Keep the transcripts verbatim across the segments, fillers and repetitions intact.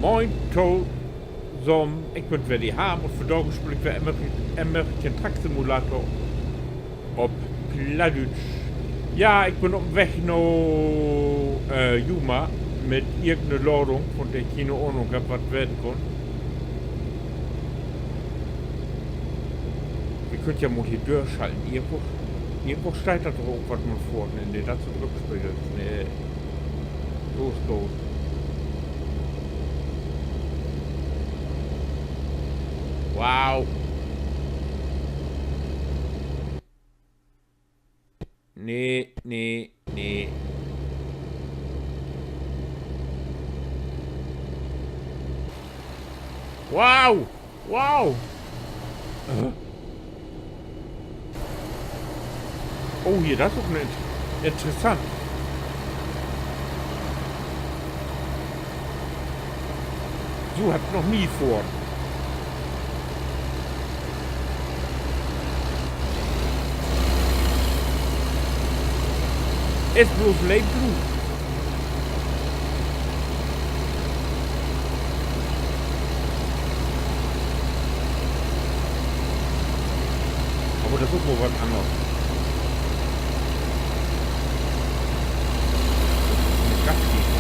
Moin tosamen, ik bün weer de Harm un vandaag speel ik weer Ameri-, American Truck Simulator op Plattdüütsch. Ja, ik bün op'n Weg na, äh, Yuma mit irgend 'ne Ladung, von de ik kene Ahnung hebb, wat wesen kunn. Wi köönt ja mal hier dörschalten. Irgendwo, irgendwo steiht dat doch ok, wat man fohrt. Nee, nee, dat sünd Rückspiegels. Nee. Los, los. Wow. Nee, nee, nee. Wow! Wow! Äh. Oh, hier, dat is ok 'n int-, interessant. So hebb ik noch nie fohren. Is blots Leep Blue. Aver dat is ok mal wat anners. Gas geven.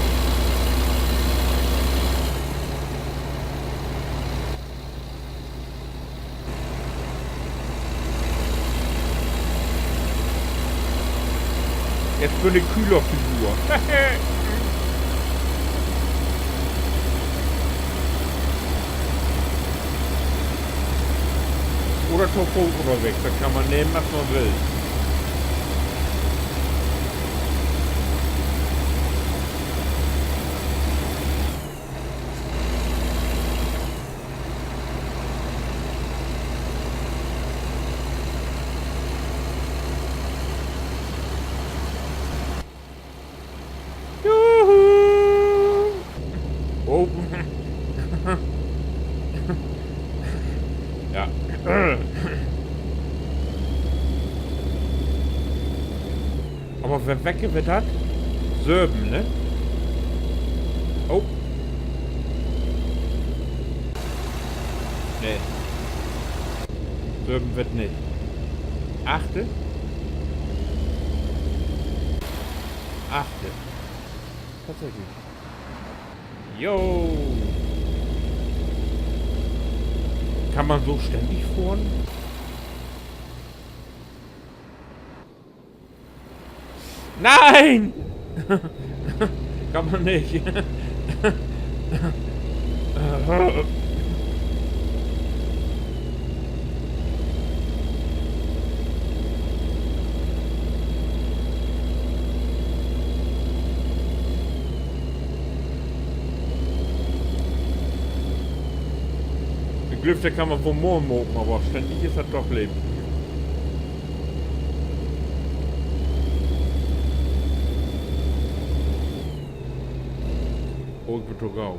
Jetzt bün ik Kühlerfigur. Oder to Foot ünnerwegs, dat kann man nehmen, as man will. Juhu! Oh. Ja. Aver wo wecke wi dat? Söven, ne? Oh. Nee. Söven warrt nich. Achte? Achte. Tatsächlich. Jo. Kann man so ständig fohren? Nein! Kann man nich. Ik glööv, dat kann man woll mal maken, aver ständig is dat doch leep. Oh, ik bün to gau.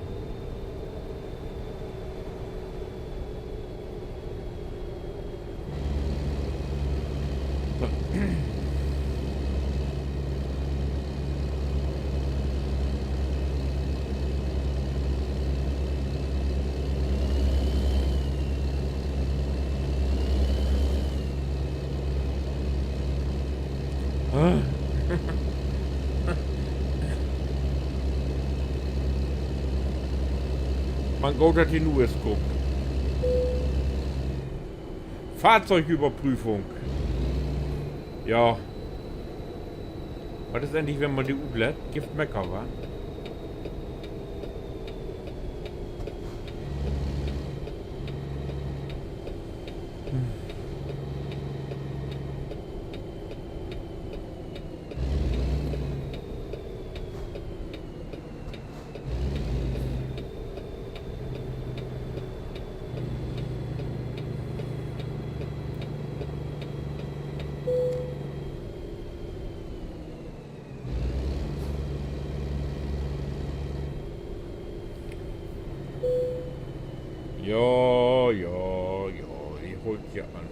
Man goot, dat he nu eerst kummt. Fahrzeugüberprüfung. Ja. Wat is egentlich, wenn man de utlett? Gifft Mecker, wa? Ja, ja, ja, ik hool ja an.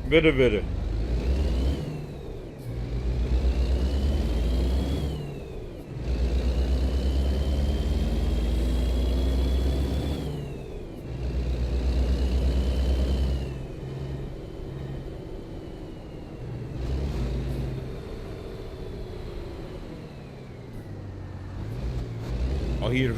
Bitte, bitte. Hier.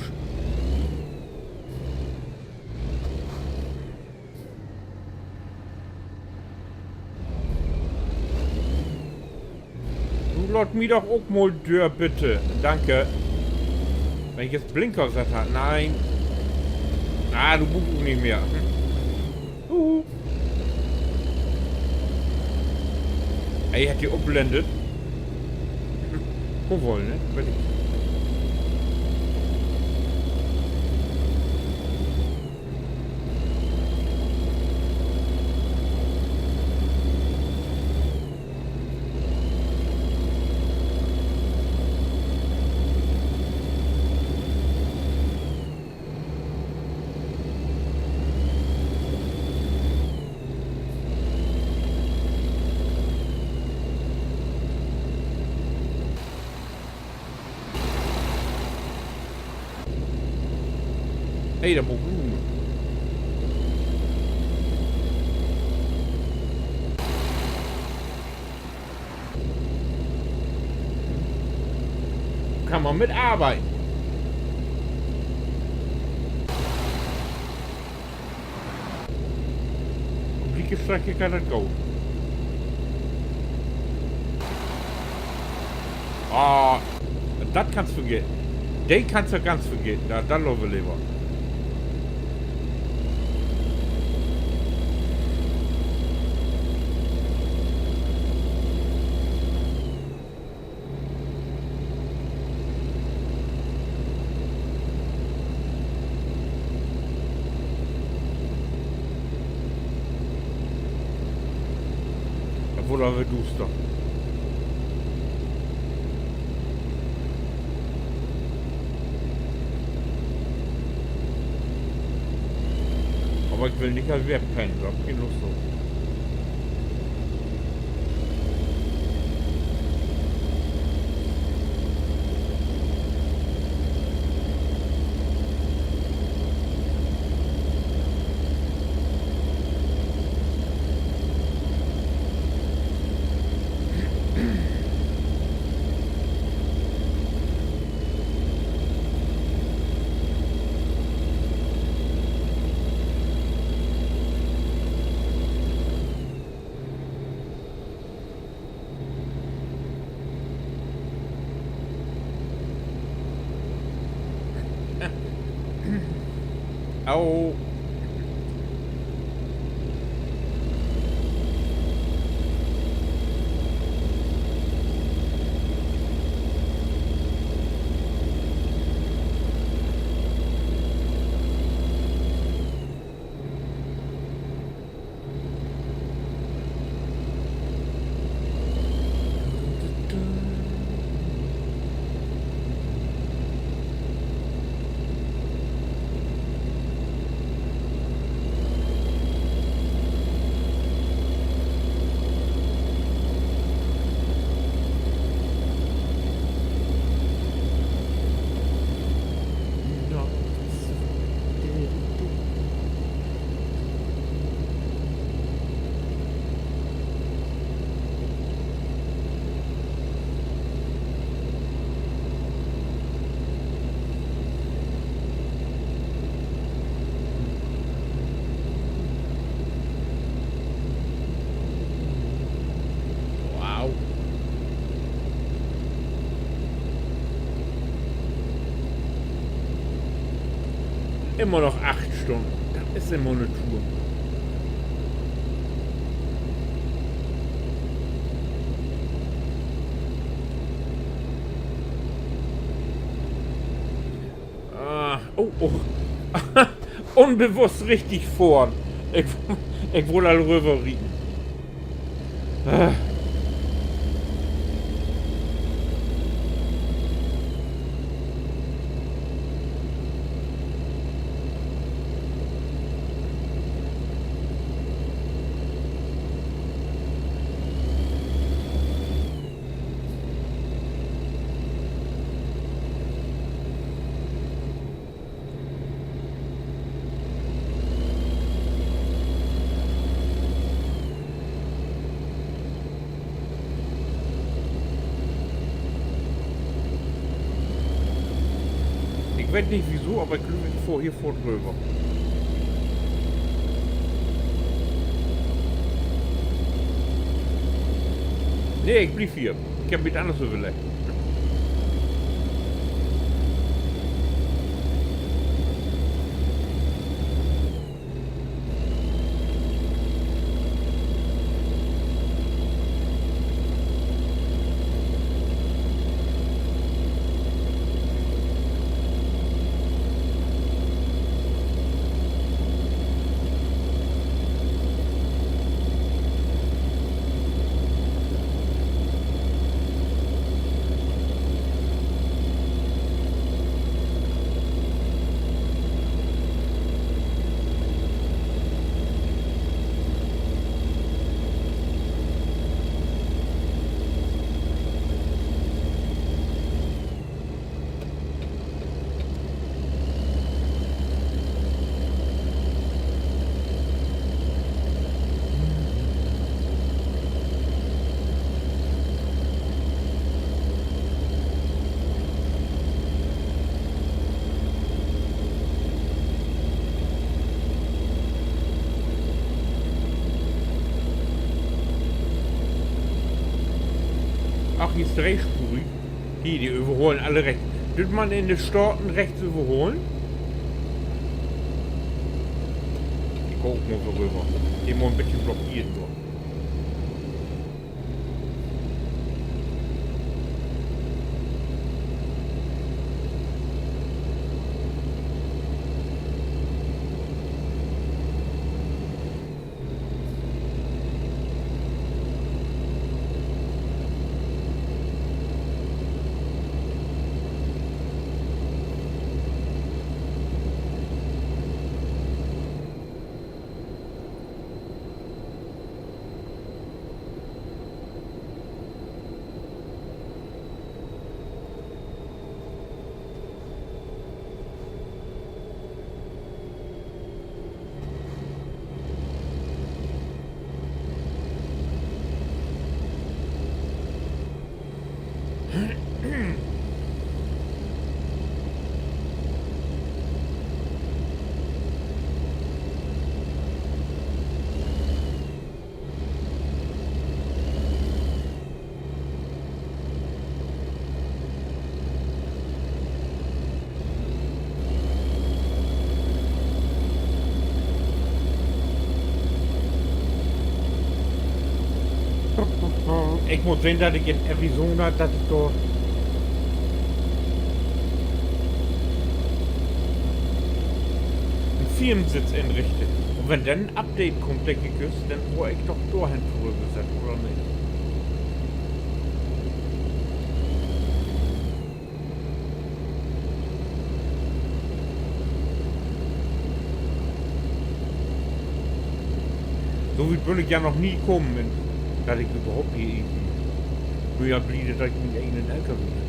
Nu laat mi doch ok mal dör, bitte. Danke. Wenn ik nu Blinker sett harr. Nee. Ah, du bruukst ok nich mehr. Uhu. Ey, hett de opblendet? Wo woll, ne? Weet ik. Hey, dat bruukt Ruum. Kann man mit arbeiden. Op de Strecke kann dat goot. Ah, dat kannst vergeten. De kannst du ganz vergeten. Dat, dat laat wi lever. Dat wurr aver duuster. Aver ik will nich al weer pennen, dor heff ik keen Lust op. Au. Wow. Immer noch acht Stunnen. Dat is immer 'ne Tour. Ah, oh, oh. Unbewusst richtig fohren. Ik, ik wull al röverrieten. Ah. Ik weet nich wieso, aver ik glööv, ik fohr hier foort röver. Nee, ik bliev hier. Ik heff mi wat anners överleggt. Ach, hier is dreespurig. Hier, de överholen alle rechts. Düt man in de Staten rechts överholen? Ik gah ok mal so röver. De mal en beten blockeert dor. Ik mutt sehn, dat ik in Arizona, dat ik dor en Firmensitz inricht. Un wenn denn en Update kummt, denk ik, is, denn worr ik doch dorhen torüggsett, oder nich? So wiet bün ik ja noch nie kamen, dat ik överhaupt hier irgendwie, bün ja bliede, dat ik mien egen L K W heff.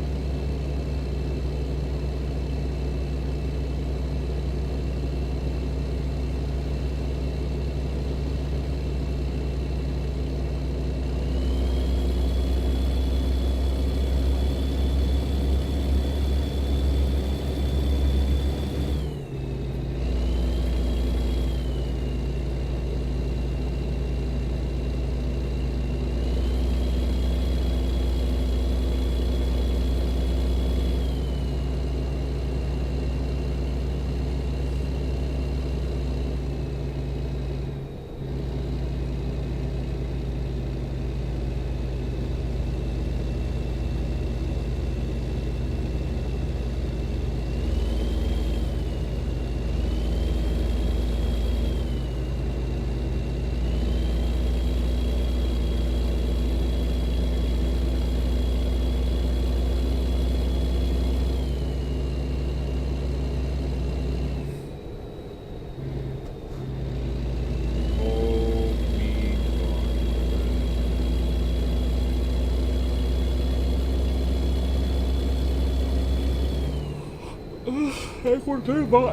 Ik mutt,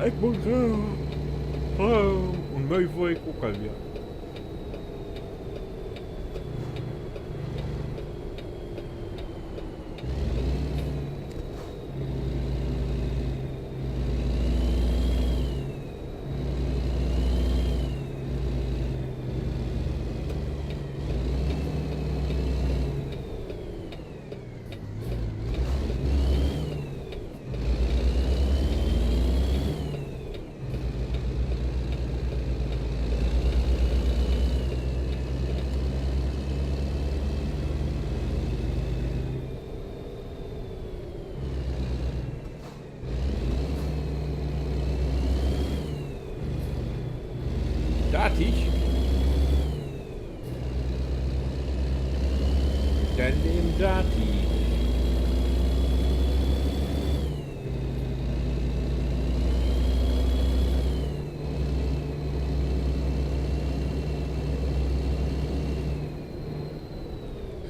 ik mutt, un mööd worr ik ok al weer. Tisch. Denn den Dati.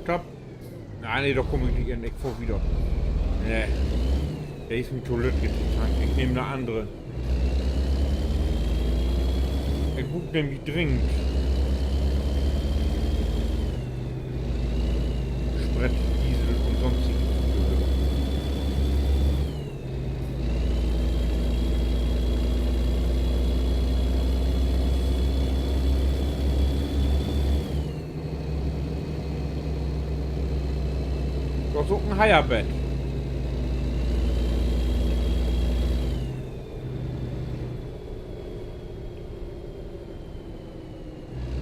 Stopp. Ah, nee, dor kaam ik nich in. Ik fohr wieder. Nee. De is mi to lütt, de Tank. Ik nehm 'ne annere. Ik bruuk nämlich dringend Sprit, Diesel un sonstiges. Dat is ok en Heierbett.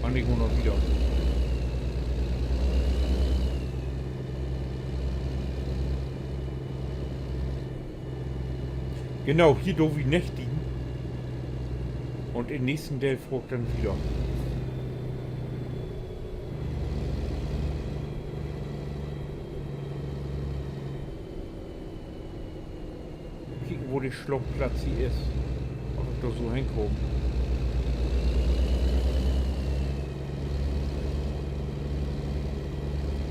An ik mutt noch wieder. Genau, hier do wi nächtigen. Un in nächsten Deel fohr ik denn wieder. Kieken, wo de Slaapplatz hier is. Of ik dor so henkaam.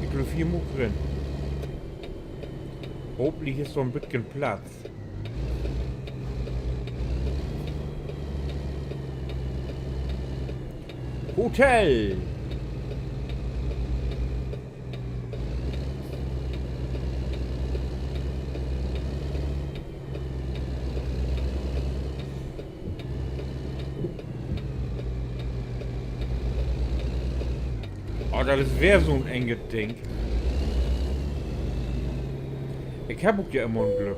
Ik glööv, hier mutt ik rin. Hopentlich is dor en beten Platz. Hotel! Oh, dat is weer so'n enget Ding. Ik heff ok ja immer en Glück.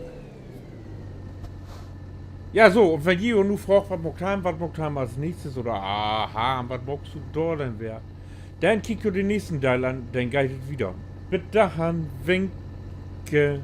Ja, so, un wenn ji jo nu fraagt, wat maakt Harm, wat maakt Harm as nächstes oder, ah, Harm, wat maakst du dor denn weer? Denn kiekt jo den nächsten Deel an, denn geiht dat wieder. Bit dorhen, winke.